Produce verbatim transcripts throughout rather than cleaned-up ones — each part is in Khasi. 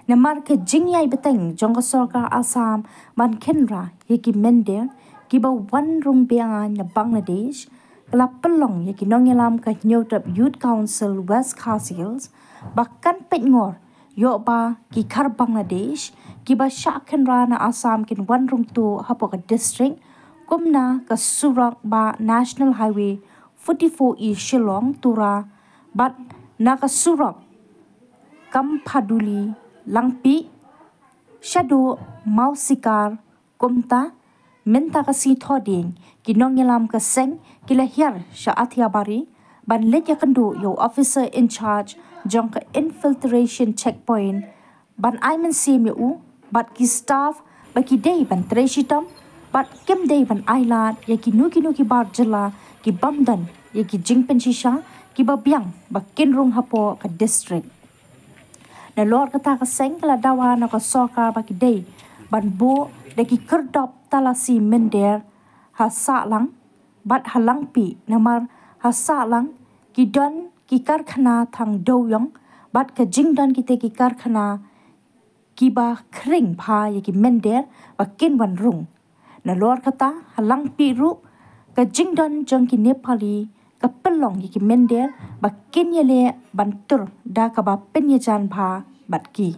Namar ka jingïai bteng jong ka sorkar Assam ban khynra ïa ki mynder kiba wan rung beiñ na Bangladesh, ka la pynlong ïa ki nongïalam ka Hynñiewtrep Youth Council West Khasi Hills ba kan peit ngor ïoh ba ki khar Bangladesh kiba shah khynra na Assam kin wan rung tuh hapoh ka district, kum na ka surok ba National Highway forty-four E Shillong Tura bad na ka surok Kampaduli Langpih shaduh Mawsikar. Kumta mynta ka sngi Thohdieng ki nongïalam ka seng ki la hiar sha Athiabari ban leit ïakynduh ïa u officer in charge jong ka infiltration checkpoint ban ai mynsiem ïa u bad ki staff ba ki dei ban trei shitom bad kim dei ban ailad ïa kino kino ki bar jylla ki bym don ïa ki jingpynshisha kiba biang ba kin rung hapoh ka district. Nalor kata ka seng ka la dawa na ka sorkar ba ki dei ban buh da ki kyrdop talasi mynder ha Sahlang bad ha Langpih, namar ha Sahlang ki don ki karkhana thang dewïong bad ka jingdon kita ki karkhana kiba khring bha ïa ki mynder ba kin wan rung. Nalor kata ha Langpih ruh ka jingdon jong ki Nepali ka pynlong ïa ki mynder ba kin ïaleh ban tur da kaba pynïajan bha bad ki.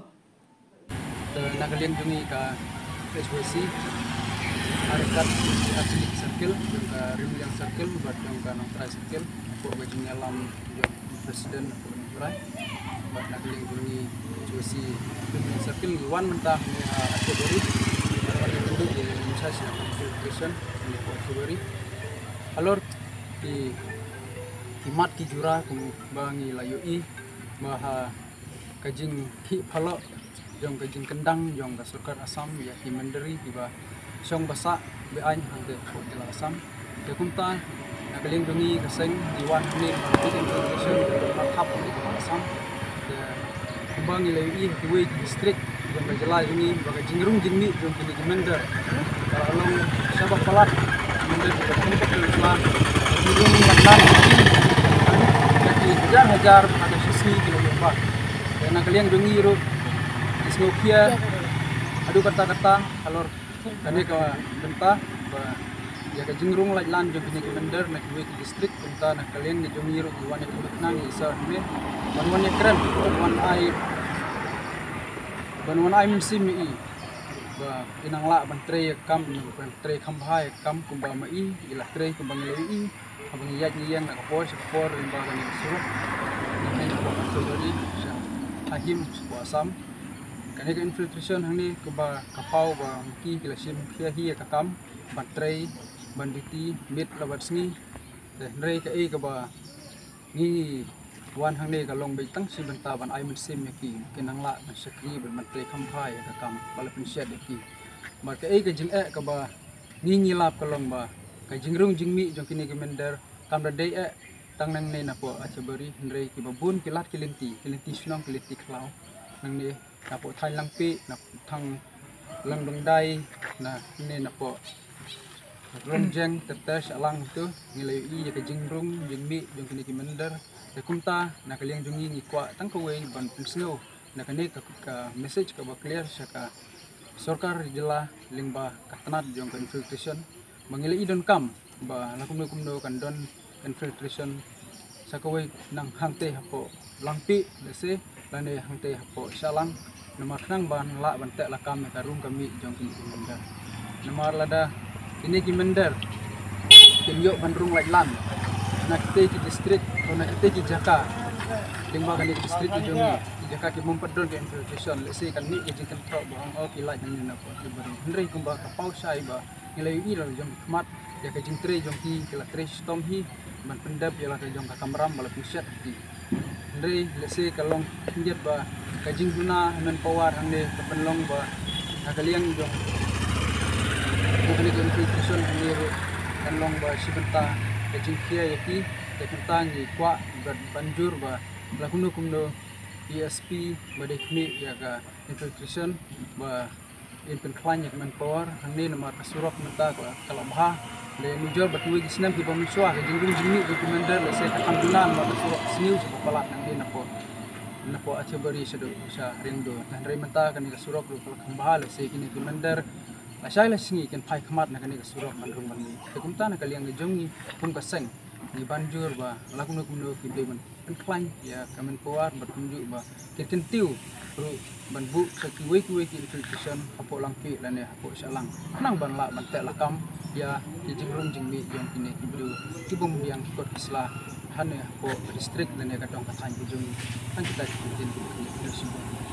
Na ka liang jong ngi ka H Y C, Arakat, Arakat Circle, jong ka Rymliang Circle bad jong ka Nongtrai Circle, hapoh ka jingïalam jong President hapoh ka Nongtrai. Bad na ka liang jong ngi H Y C Rymliang Circle ngi wan mynta hangne ha Athiabari. Bad ngi duk ïa in charge na infiltration hapoh Athiabari. Halor ki, ki mat ki jura kumba ngi la ïohi ba ha ka jingkhih phalok jong ka jingkyndang jong ka sorkar Assam ïa ki mynder kiba shong ba sah beiñ hangtei hapoh jylla Assam. Te kumta na ka liang jong ngi ka seng ngi wan hangne ban pynlong ka seng ba thap hangne ka Assam. Te kumba ngi la ïohi ha kiwei ki district jong ka jylla jong ngi ba ka jingrung jingmih jong kine ki mynder ka la long sha ba palat. Mynder kiba kham ka pynlong ka jingrung ba lam ki hajar hajar ha ka shisngi ki la ïoh ba. Te na ka liang jong ngi ruh ngi sngewkhia haduh katta katta halor kane ka bynta ba ïa ka jingrung laitlan jong kine ki mynder na kiwei ki district. Kumta na ka liang jong ngi ruh ngi wan ïa ka bynta ngi sa hangne ban wan ïakren ban wan ai ban wan ai mynsiem ïa i ba i nang lah ban trei ïa ka kam, ban trei kham bha ïa ka kam kumba ma i i la trei kumba ngi la ïohi. Haba ngi ïaid ngi ïeng na ka por sha ka por lyngba kane ka surok, ngi ïeng na ka por ka surok sha ha him sha Assam. Kane ka infiltration hangne kumba ka paw ba ki ki la shim khia hi ïa ka kam ban trei ban duty miet la bad sngi. Te hynrei kaei kaba ngi wan hangne ka long beit tang shi bynta ban ai mynsiem ïa ki, ki nang lah ban shakri ban, ban trei kham bha ïa ka kam ba la pynshet ïa ki. Bad kaei ka jingeh kaba ngi ngi lap ka long ba ka jingrung jingmih jong kine ki mynder kam da dei eh tang nangne napoh Athiabari, hynrei kiba bun ki lad ki lynti, ki lynti shnong, ki lynti khlaw nangne napoh thaiñ Langpih, na thang Langdongdai, na nangne napoh Rymjeng, Tetesh, Alang tu ngi la ïohi ïa ka jingrung jingmih jong kine ki mynder. Te kumta na ka liang jong ngi ngi kwah tang kawei ban pynsngew na kane ka, ka message kaba clear sha ka sorkar jylla lyngba ka tnat jong ka infiltration ba ngi la i donkam ba la kumno kumno kan don infiltration sa kawei nang hangtei hapoh Langpih lehse lane hangtei hapoh Shillong. Namar khnang ban lah ban teh lakam ïa ka rung ka mih jong kine ki mynder. Namar lada kine ki mynder kim ïoh ban rung laitlan na kitei ki district ko na kitei ki jaka lyngba kane ki district ki jong ngi, ki jaka ki bym pat don ka infiltration, lehse kan mih ka jingkynthok ba ong oh ki lait nangne napoh Athiabari. Hynrei kumba ka paw shai ba ngi la ïohi la jong ki khmat ïa ka jingtrei jong ki, ki la trei shitom hi ban pyndep ïa la ka jong ka kamram ba la pynshet ha ki. Hynrei lehse ka long khyndiat ba ka jingduna manpower hangne ka pynlong ba na ka liang jong ka kane ka infiltration hangne ruh kan long ba shi bynta ka jingkhia ïa ki. Te kumta ngi kwah ban, ban jur ba la kumno kumno A S P ba dei khmih ïa ka infiltration ba in pynkhlaiñ ïa ka manpower hangne namar ka surok mynta ka, ka la bha. Le nujor ba kiwei ki snem kiba mynshuwa ka jingrung jingmih jong ki mynder lehse ka kham duna namar ka surok sniew sha ka palat hangne napoh napoh Athiabari shaduh sha Riangdo. Hynrei mynta kane ka surok ruh ka la kham bha, lehse kine ki mynder lashai lashisngi kin phai khmat na kane ka surok ban rung ban mih. Te kumta na ka liang ka jong ngi kum ka seng, ngi ban jur ba la kumno kumno ki dei ban pynkhlaiñ ïa ka manpower bad kumjuh ba ki kyntiew ruh ban buh sha kiwei kiwei ki infiltration hapoh Langpih lane hapoh Shillong, khnang ban lah ban teh lakam ïa ki jingrung jingmih jong kine ki briew ki bym biang ki kot ki sla hangne hapoh ka district lane ka dong ka thaiñ ka jong ngi. Tang kita ki kyntien kiba ngi ïoh sngewbha.